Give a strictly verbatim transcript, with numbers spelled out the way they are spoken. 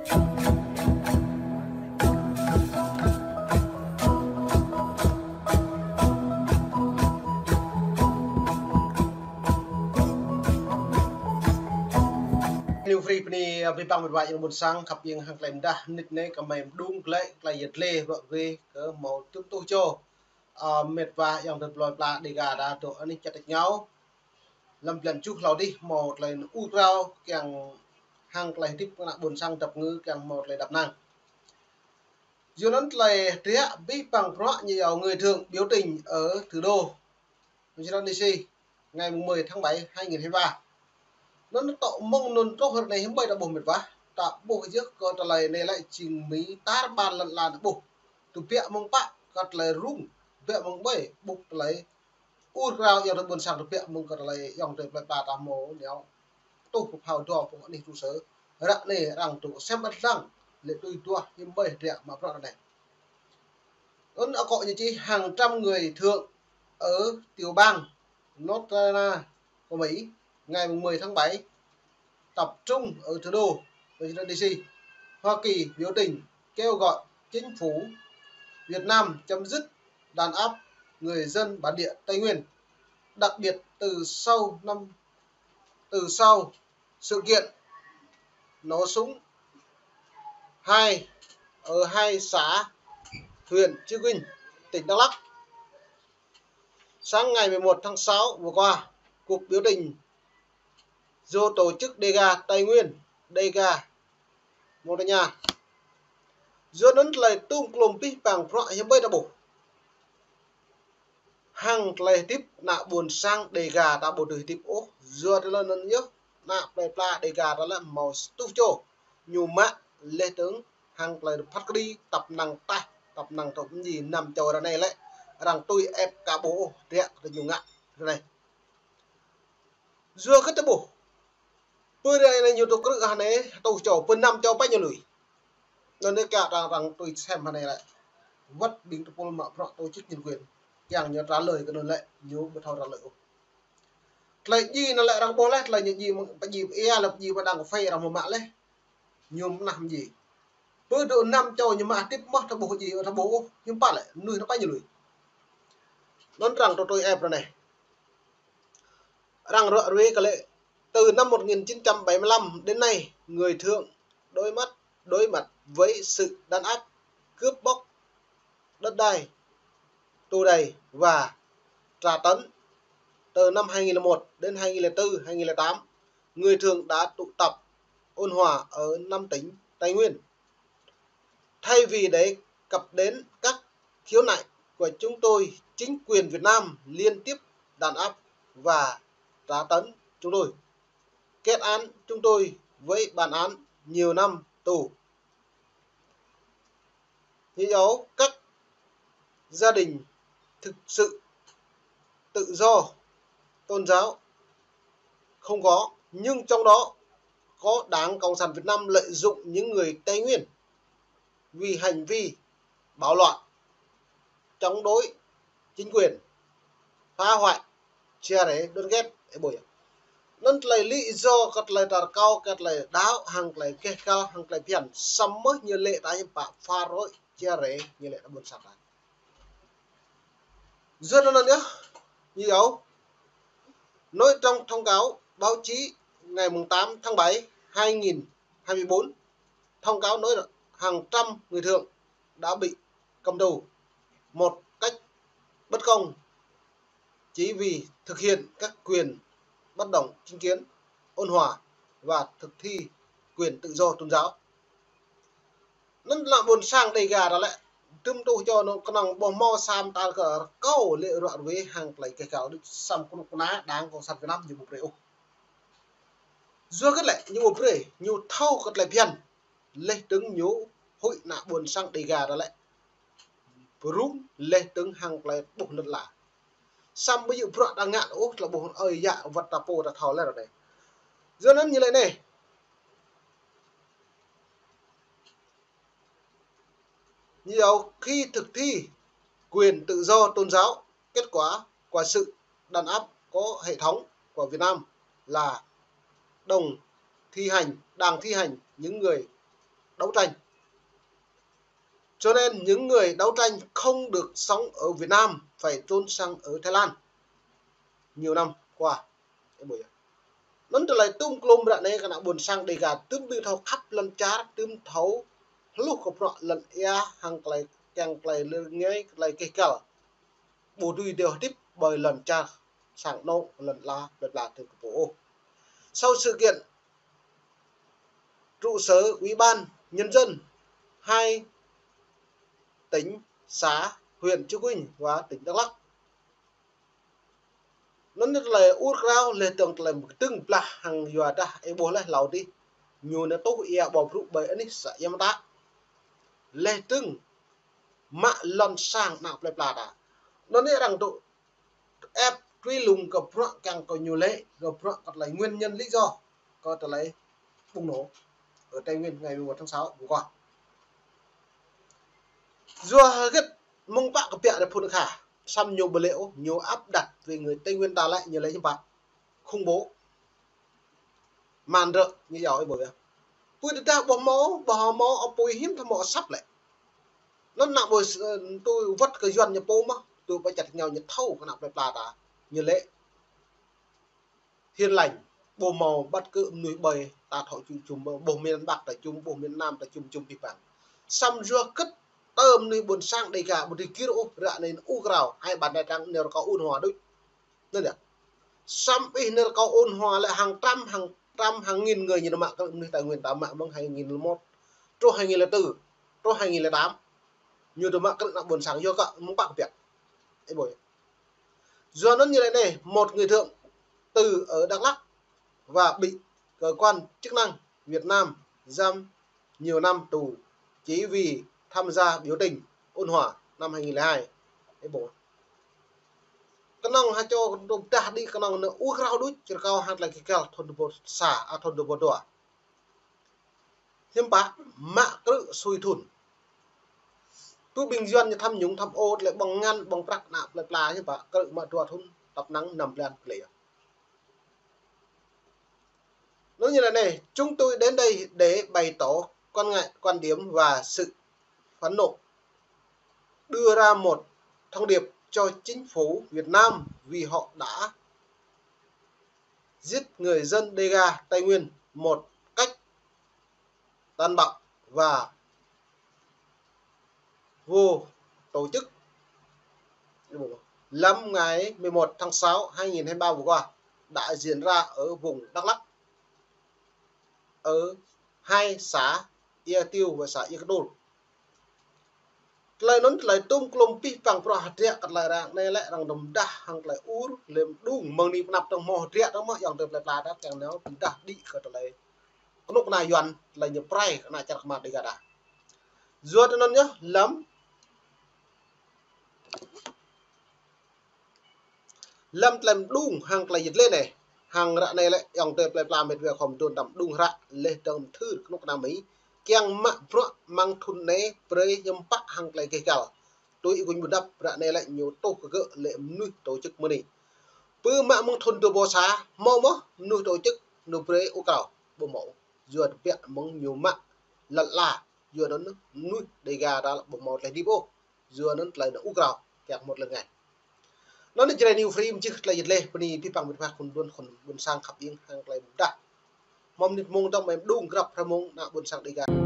Ñu free pni abih bang mĕt wa yang ƀuôn sang khăp yang hăng tơlơi mơdah nit ne kơ mơi mơdung glĕ tơlơi yet lĕ rŏ rê kơ hmâo tŭm tuh čô. Ơ, mĕt wa yang tơlơi plơi pla Dega ta dŏ anih čăt tĕč ngao. Lăm blan juh hlâo dih hmâo tơlơi ur krao kiăng hăng tơlơi hơdip kơ ană ƀuôn sang dăp ngư kiăng hmâo tơlơi dăp năng. Yua anŭn tơlơi hơdră abih bang bruă ñu yua người Thượng biểu tình ở thủ đô Washington D C ngày mùng mười tháng bảy hai nghìn hai mươi ba. Anŭn tŏ mơ̆ng anŭn truh ră anai hiư̆m ƀơi ta ƀuh mĕt wa. Ta ƀuh yơh kơ tơlơi anai lĕ jing mĭ tar ƀar lŏn ala ta ƀuh. Tơbiă mơ̆ng pă kơ tơlơi rŭng, tơbiă mơ̆ng ƀơi ƀuh tơlơi ur krao yang tơlơi ƀuôn sang tơbiă mơ̆ng kơ tơlơi yang tơlơi plơi pla ta hmâo ñu tuh pơphao dua pơ̆ng anih tŭ sơ. Ră anai arăng tŭ sem ƀăt lăng lĕ tui duah hiư̆m ƀơi hơdră mă bruă ră anai. Anŭn akŏ ñu čih hàng trăm người Thượng ở tiểu bang North Carolina của Mỹ ngày mùng mười tháng bảy tập trung ở thủ đô Washington D C, Hoa Kỳ biểu tình kêu gọi chính phủ Việt Nam chấm dứt đàn áp người dân bản địa Tây Nguyên, đặc biệt từ sau năm, từ sau sự kiện nổ súng hai ở hai xã huyện Chư Kuin, tỉnh Đắk Lắk. Sáng ngày mười một tháng sáu vừa qua, cuộc biểu tình do tổ chức Dega Tây Nguyên, Dega Montagnard. Yua anŭn tơlơi tŭm klôm abih bang bruă hiư̆m ƀơi ta ƀuh. Hăng tơlơi hơdip ană ƀuôn sang Dega ta ƀu dưi hơdip ôh. Yua tơlơi anŭn yơh ană plơi pla Dega ta lĕ hmâo sa tuh čô. Ñu mă leh tơ̆ng hăng tơlơi phat kơđi tăp năng taih, tăp năng tŭ mơñi năm čô ră anai lĕ arăng tui ĕp ka ƀuh ôh hơdră kơ ñu ngă ră anai. Yua kơ ta ƀuh. Pơ ră anai ñu tŭ krư̆ hă anai, tuh čô, pơ năm čô pă ñu lui. Anŭn anai kơ arăng, arăng tui sem hă anai lĕ. Wăt ƀing tơpul mă bruă tổ chức nhân quyền. Kiăng ñu trả lời kơ anŭn lĕ, ñu ƀu thâo trả lời ôh. Tơlơi djai anŭn lĕ arăng ƀuh leh, tơlơi ñu djai mơ̆ng, pơdjai pơia lĕ, pơdjai pơdang kơphê arăng hmâo mă leh. Ñu mơnah mơdjai. Pơ dŏ năm čô ñu mă hơdip mơ̆ ta ƀuh djai, ta ƀuh ôh, hiư̆m pă lĕ, mơnuih anŭn pă ñu lui. Anŭn arăng tui tui ĕp ră anai. Arăng ră ruai kơ lĕ, từ năm một nghìn chín trăm bảy mươi lăm đến nay, người Thượng đối mặt, đối mặt với sự đàn áp, cướp bóc đất đai, tù đày và tra tấn. Từ năm hai nghìn lẻ một đến hai nghìn lẻ tư, hai nghìn lẻ tám, người Thượng đã tụ tập ôn hòa ở năm tỉnh Tây Nguyên. Thay vì đề cập đến các khiếu nại của chúng tôi, chính quyền Việt Nam liên tiếp đàn áp và tra tấn chúng tôi, kết án chúng tôi với bản án nhiều năm tù. Như dấu các gia đình thực sự tự do tôn giáo không có, nhưng trong đó có Đảng Cộng sản Việt Nam lợi dụng những người Tây Nguyên vì hành vi bạo loạn, chống đối chính quyền, phá hoại, chia rẽ đoàn kết, ơ, ƀuh. Anŭn tơlơi lý do kơ tơlơi ta rơkâo, kơ tơlơi đaŏ, hăng tơlơi keh kal, hăng tơlơi phiăn, samơ̆ ñu lĕ ta hiư̆m pă phá rối, chia rẽ, ñu lĕ ta ƀuôn sang ta. Yua anŭn yơh, ñu yua. Nói trong thông cáo báo chí ngày mùng tám tháng bảy hai nghìn hai mươi bốn, thông cáo nói rằng hàng trăm người Thượng đã bị cầm tù một cách bất công chỉ vì thực hiện các quyền bất đồng chính kiến, ôn hòa và thực thi quyền tự do tôn giáo. Anŭn lĕ ƀuôn sang Dega ta lĕ, tŭm tuh čô anŭn kơnơ̆ng ƀu hmâo sa mơta kơ rơkâo lĕ ră ruai hăng tơlơi keh kal đôč, samơ̆ kơnuk kơna Đảng Cộng sản Việt Nam ñu ƀu brơi ôh. Yua kơ lĕ ñu ƀu brơi, ñu thâo kơ tơlơi phiăn. Leh tơ̆ng ñu huĭ ană ƀuôn sang Dega ta lĕ. Pơrŭng leh tơ̆ng hăng tơlơi ƀuh lŏn ala. Samơ̆ ƀu djơ̆ bruă ta ngă ôh, tơlơi ƀuh ơi yă wăt ta pô ta thâo leh ră anai. Yua anŭn ñu lĕ anai. Nhiều khi thực thi quyền tự do tôn giáo, kết quả của sự đàn áp có hệ thống của Việt Nam là đồng thi hành, đang thi hành những người đấu tranh. Cho nên những người đấu tranh không được sống ở Việt Nam, phải trốn sang ở Thái Lan. Nhiều năm qua. Anŭn tơlơi tŭm klum ră anai kơ ană ƀôn sang Dega tŭm ƀing thâo khăp lŏn čar, tŭm thâo hluh kơ bruă lŏn ia hăng tơlơi kiăng tơlơi lơ ngai tơlơi keh kăl. Ƀu dưi dŏ hơdip ƀơi lŏn čar sang anŏ lŏn ala plơi pla tŭm kơ pô ôh. Sau sự kiện trụ sở Ủy ban Nhân dân hai tỉnh, xã, huyện Chư Kuin và tỉnh Đắk Lắk. Anŭn tơlơi ur krao leh dơ̆ng tơlơi mơkơdơ̆ng blah hăng yua dah ih ƀuh leh hlâo adih. Ñu anai tuh ia ƀâo brŭ ƀơi anih xã Ia Mơta. Leh dơ̆ng mă lŏn sang ană plơi pla ta. Anŭn arăng tŭ ĕp truy lùng kơ bruă kiăng kơ ñu lĕ, kơ bruă kơ tơlơi nguyên nhân lý do kơ tơlơi bùng nổ ở Tây Nguyên ngày mười một tháng sáu vừa qua. Yua hơget mơ̆ng pă kơ biă rơphun kha, săm ñu ƀu lĕ ôh, ñu áp đặt về người Tây Nguyên ta lĕ, ñu lĕ hiư̆m pă khủng bố. Mơ̆n rơ̆ ñu yua ih ƀuh yơh. Pui tơdah ƀu hmâo, ƀu hmâo apui hiư̆m thâo hmâo asăp lĕ. Anŭn ană ƀôn s-, tui wơ̆t kơ Yuan ñu pô mơ̆n, tui pơčăt ñu ñu thâo kơ ană plơi pla ta. Ñu lĕ hiền lành, ƀu hmâo bất cứ mơnuih ƀơi ta thâo čum čum, ƀuh miền Bắc ta čum, ƀuh miền Nam ta čum čum pih păng. Săm yua hơget tơ mơnuih ƀôn sang Dega ƀu dưi gir ôh ră anai ur krao, hai bàn tay trắng nơ rơkâo ôn hòa đôč. Anŭn yơh. Săm ih nơ rơkâo ôn hòa lĕ hàng trăm, hàng trăm, hàng nghìn người ñu dŏ mă krư̆ mơnuih Tây Nguyên ta mă mơ̆ng hai nghìn lẻ một, truh hai nghìn lẻ tư, truh hai nghìn lẻ tám. Ñu dŏ mă krư̆ ană ƀôn sang yua kơ mơ̆ng pă kơ biă. Ih ƀuh. Yua anŭn ñu lĕ anai, một người thượng từ ở Đắk Lắk và bị cơ quan chức năng Việt Nam giam nhiều năm tù chỉ vì tham gia biểu tình ôn hòa năm hai nghìn lẻ hai. Ih ƀuh. Kơnơ̆ng ha čô kơnơ̆ng dah đĭ kơnơ̆ng anŭn ur krao đôč, rơkâo hăng tơlơi keh kăl thun dua ƀâo sa, a, thun dua ƀâo dua. Hiư̆m pă mă krư̆ sui thun. Tui ƀing Yuan ñu tham nhũng tham ô lĕ ƀơ̆ng ngăn ƀơ̆ng prăk ană plơi pla hiư̆m pă krư̆ mă dua thun tăp năng năm blan plơi. Anŭn ñu lĕ anai, chúng tôi đến đây để bày tỏ quan ngại, quan điểm và sự phẫn nộ, đưa ra một thông điệp cho chính phủ Việt Nam vì họ đã giết người dân Dega Tây Nguyên một cách tàn bạo và vô tổ chức. Lăm ngày mười một tháng sáu hai nghìn hai mươi ba vừa qua đã diễn ra ở vùng Đắk Lắk, ở hai xã Ia Tiêu và xã Ia Ktul. Tơlơi anŭn tơlơi tŭm klum pih păng bruă hơdră kơ tơlơi arăng anai lĕ arăng dŏ mơdah hăng tơlơi ur lĕ mơđung mơ̆ng anai pơ anăp tơ̆ng hmâo hơdră tơ̆ng mơ̆ ayŏng adơi plơi pla ta kiăng nao mơdah đĭ kơ tơlơi kơnuk kơna Yuan tơlơi ñu prai kơ ană čar kơmar Dega ta. Yua tui anŭn yơh lăm lăm tơlơi mơđung hăng tơlơi yit lĕ anai. Hăng ră anai lĕ ayŏng adơi plơi pla met wa khŏm dŏ tăm mơđung hră leh dơ̆ng mơthưr kơnuk kơna Mi kiăng mă bruă mơ̆ng thun anai brơi hiư̆m pă hăng tơlơi keh kăl. Tui ih kuñ ƀu dăp ră anai lĕ ñu tuh kơ gơ̆ lĕ mơnuih tổ chức mơ̆n anai. Pơ mă mơ̆ng thun dua ƀâo sa hmâo mơ̆ mơnuih tổ chức ñu brơi ur krao, ƀu hmâo. Yua tơbiă mơ̆ng ñu mă lăl la, yua anŭn mơnuih Dega ta ƀu hmâo tơlơi hơdip ôh. Yua anŭn tơlơi anŭn ur krao kiăng mơ̆t lĕ ngai. Anŭn Jrai New Free mơčih tơlơi yit lĕ bơni pih păng met wa khul đuôn khul ƀôn sang khăp iêng hăng tơlơi ƀudah. Mơ̆ng anai mơ̆ng dŏ mơ̆ng mơđung grăp hrơi mơ̆ng ană ƀôn sang Dega.